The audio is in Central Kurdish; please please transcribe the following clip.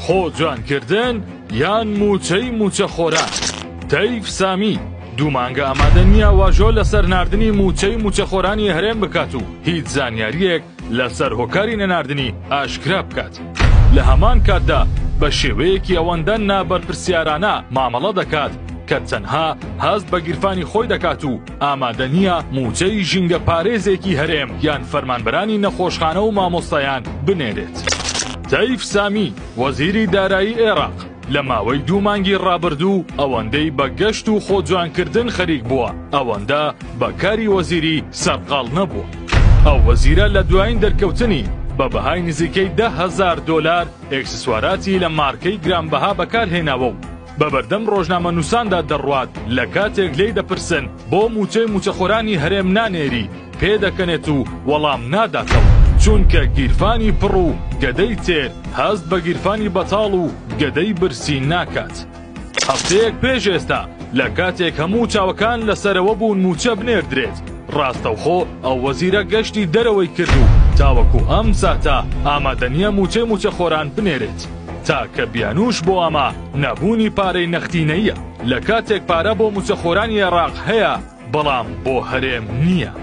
خۆ جوانکردن یان مووچەی مووچەخۆران؟ تەیف سامی دوو مانگە ئامادە نییە واژۆ لەسەر ناردنی مووچەی مووچەخۆرانی هەرێم بکات و هیچ زانیارییەک لەسەر هۆکاری نەناردنی ئاشکرا بکات. لە هەمان کاتدا بە شێوەیەکی ئەوەندە نابەرپرسیارانە مامەڵە دەکات کە تەنها هەست بە گیرفانی خۆی دەکات و ئامادە نییە مووچەی ژینگە پارێزێکی هەرێم یان فەرمانبەرانی نەخۆشخانە و مامۆستایان بنێرێت. تەیف سامی، وەزیری دارایی ئێراق، لە ماوەی دوو مانگی ڕابردوو ئەوەندەی بە گەشت و خۆجوانکردن خەریک بووە، ئەوەندە بە کاری وەزیری سەرقاڵ نەبووە. ئەو وەزیرە لە دوایین دەرکەوتنی بە بەهای نزیکەی 10,000 دۆلار ئێکسسواراتی لە مارکەی گرانبەها بەکارهێناوە و بە بەردەم ڕۆژنامەنووساندا دەڕوات لە کاتێک لێی دەپرسن بۆ مووچەی مووچەخۆرانی هەرێم نانێری پێدەکەنێت و وەڵام ناداتەوە چونکە گیرفانی پڕ و گەدەی تێر هەست بە گیرفانی بەتاڵ و گەدەی برسی ناکات. هەفتەیەک پێش ئێستا لە کاتێک هەموو چاوەکان لەسەرەوە بوون مووچە بنێردرێت ڕاستەوخۆ ئەو وەزیرە گەشتی دەرەوەی کرد و تاوەکو ئەم ساتە ئامادە نییە مووچەی مووچەخۆران بنێرێت. تاکە بیانووش بۆ ئەمە نەبوونی پارەی نەختینەییە، لە کاتێک پارە بۆ مووچەخۆرانی عێراق هەیە، بەڵام بۆ هەرێم نییە.